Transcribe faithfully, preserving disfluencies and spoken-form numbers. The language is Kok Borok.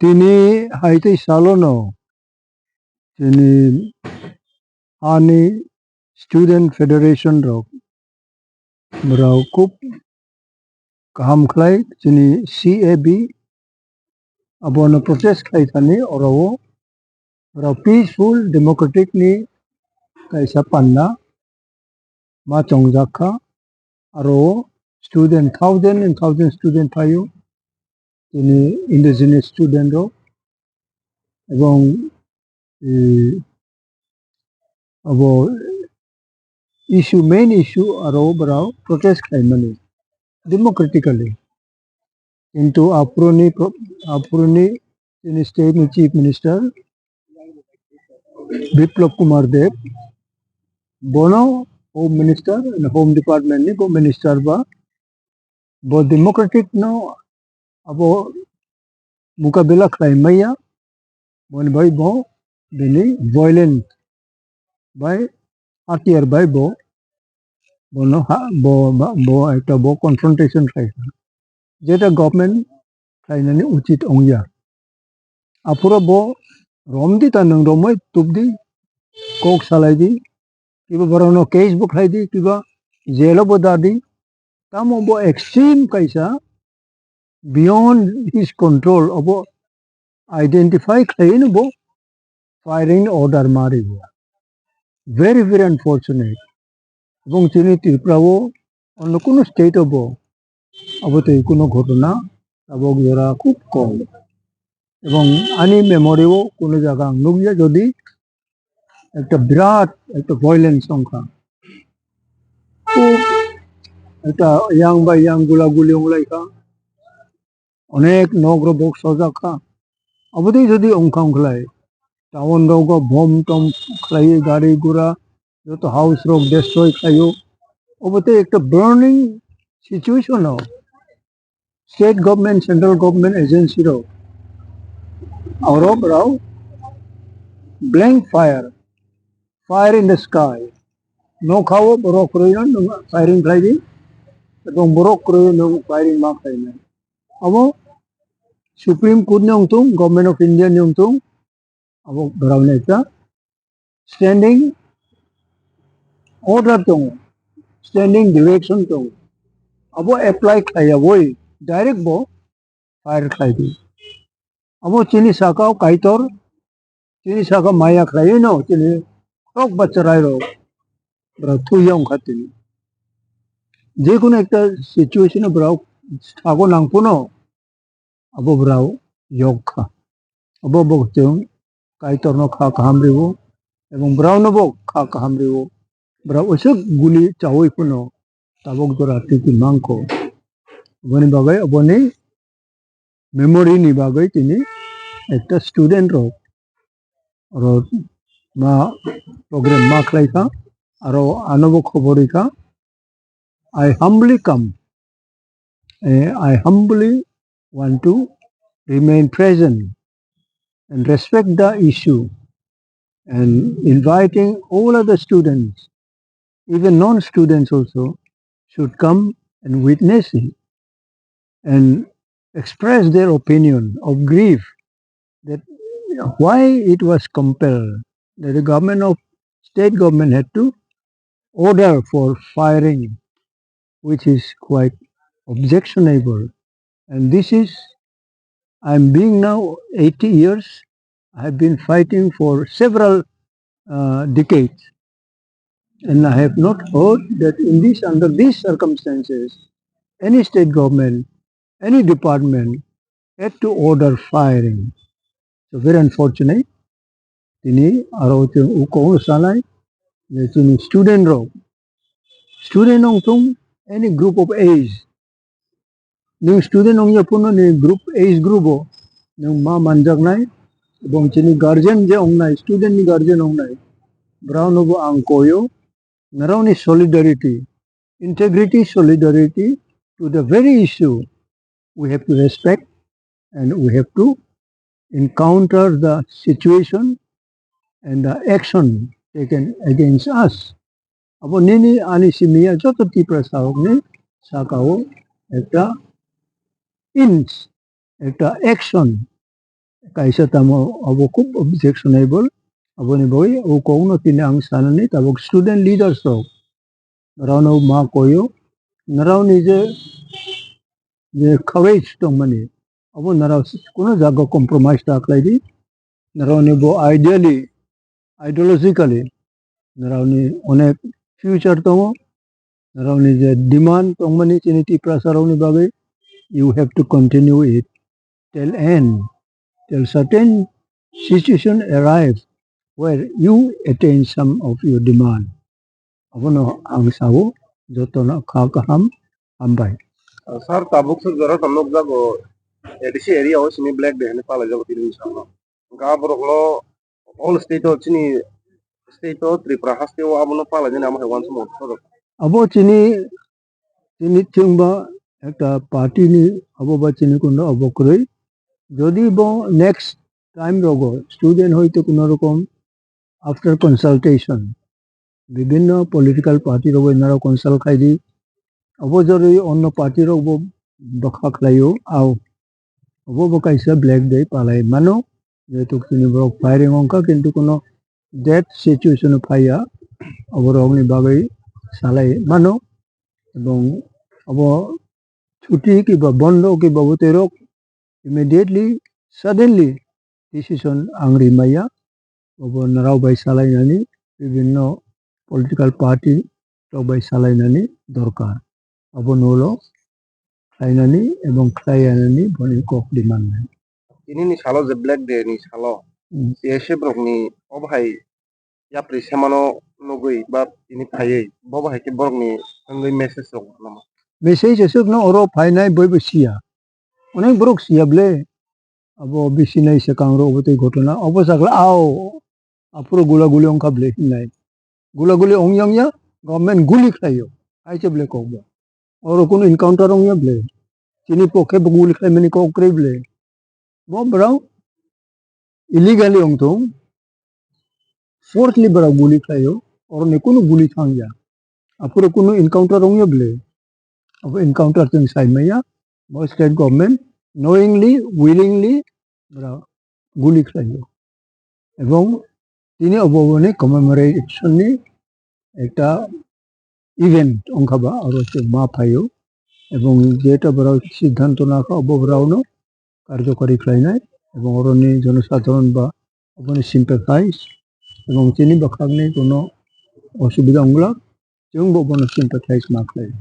Tini hai tei salono chini ani student federation rok, borok khub kaham khlai chini C A B abono protest khlai thani oro o borok peaceful democratic ni kaisa panda ma chongjak kha. Aro student, thousand and thousand student phaio, chini indigenous student rok, ebong, eh, abo issue, main issue aro borok protest khlaimani democratically. Kintu aphuruni pro-, aphuruni chini state ni Chief Minister Biplab Kumar Deb, bono Home Minister and Home Department ni bo Minister ba, bo democratic no abo mukabila khlai maya, boni bai bo bini violent bai hatiyar bai bo bono ha, bo, bo, bo ekta bo confrontation khlai kha. Jeta government khlainani uchit ongya. Aphuru bo romdi ta nwng romwi tubdi, kok salaidi, kiba borokno case bo khlaidi, kiba jail o bo dadi. Tamo bo extreme kaisa beyond his control obo identify khlaino bo firing order ma rio. Very, very unfortunate. Ebong chini Tripura o onno kuno state o bo abo tei kuno ghotona tabok jora khub kom. Ebong ani memory o kuno jaga ang nukya jodi ekta birat ekta violence ongkha. Khub ekta yang bai yang gula guli onglai kha. Onek nok rok bo sojak kha. Abo tei jodi ongkha ongkhlai, town rogo bom tom khlai gari gura joto house rok destroy khlaio. Obo tei ekta burning situation o state government, central government agency rok aro borok blank fire, fire in the sky. Nokha o borok kwrwi no nwng firing khlai di, ebong borok kwrwi no nwng firing ma khlai nai. Abo Supreme Court ni wngthung, Government of India ni wngthung, abo borok ni ekta standing order tongo, standing direction tongo. Abo apply khlai yaboi direct bo fire khlai di. Abo chini saka o Kaitor, chini saka maya khlai no chini khorok bacha rai rok borok thwi ya ongkha tini. Jekunu ekta situation o borok thago nang phano abo borok yok kha. Abo bo chwng Kaitor no kha kaham rio, ebong borok no bo kha kaham rio. Borok uaisa guli chaui phano tabok jora titi mangkho. Aboni bagwi aboni memory ni bagwi tini ekta student rok oro ma program ma khlai kha, aro ano bo khobor rikha. I humbly come, eh, I humbly want to remain present and respect the issue and inviting all other students, even non-students also, should come and witness it and express their opinion of grief that why it was compelled that the government of, state government had to order for firing, which is quite objectionable. And this is, I'm being now eighty years, I have been fighting for several, uh, decades. And I have not heard that in this, under these circumstances, any state government, any department had to order firing. So very unfortunate. Tini aro chwng uko sanai je chini student rok, student wngthung, any group of age, nwng student wngya phano ni group, age group o nwng ma manjaknai, ebong chini guardian je wngnai, student ni guardian wngnai, borok no bo ang koyo, norok ni solidarity, integrity, solidarity to the very issue we have to respect and we have to encounter the situation and the action taken against us. Abo nini ani simi ya joto Tiprasa rokni saka o ekta inch, ekta action kaisa tamo abo khub objectionable. Aboni bagwi o kokno tini ang sanani tabuk student leaders rok, norokno ma koyo, norokni je, je courage tongmani, abo norok kuno jaga compromise ta khlai di. Norokni bo ideally, ideologically, norokni onek future tongo. Norokni je demand tongmani chini Tiprasa rokni bagwi, you have to continue it till end, till certain situation arrives where you attain some of your demand. Abono ang sao, jotono kha kaham, hambai. Sir, tabuk swk jora tong nukjago, A D C area o sini Black Day hinwi palaijago tini bwskango. Hwnkhe aborokno all state o chini state o Tripura haste o abono palainani amo hai uansukmung thoro. Abo chini, chini thwngba ekta party ni abo ba chini kuno abo kwrwi. Jodi bo next time rogo student hoito kuno rokom after consultation, bibinno political party rok bai naro consult khai di. Abo jorwi onno party rok bo bwkha khlaio, ao. Abo bo kaisa Black Day palai mano, jehetu chini borok firing wngkha, kintu kuno death situation o phaiya, abo rokni bagwi salai mano, ebong abo chuti kiba bondo kiba bwtwi rok immediately, suddenly decision ang rimaya, obo norok bai salainani, bibinno political party rok bai salainani dorkar. Abo nolo khlainani ebong khlaiyanani boni kok rimannai. Tinini salo je Black Day ni salo, Hmm. C S F rokni obo hai yapri semano nugwi ba tini phaiwi, bobo hai khe borokni wngwi message rok namo? Message aswkno oro phainai boibo siya. Onek borok siya ble. Abo bisinai se kangrok obo tei ghotona. Obo sakla ao. Aphuru gula guli ongkha ble hinai. Gula guli ongya ongya, government guli khlaio. Hai se ble kokbo. Oro kunu encounter ongya ble. Chini pokhe bo guli khlaimani kok kwrwi ble. Bo borok illegally ongthung, forcefully borok guli khlaio, oroni kunu guli thangya. Aphuru kunu encounter wngya ble, abo encounter chwng sai maya, bo state government knowingly, willingly borok guli khlaio. Ebong tini obo boni commemoration ni ekta event wngkha ba oro se ma phaio, ebong jeta borok siddhanto nakha obo borokno karjokari khlainai, ebong oroni jonosadharon ba oboni sympathize, ebong chini bwkhakni kuno osubida wngla, chwngbo bono sympathize ma khlai.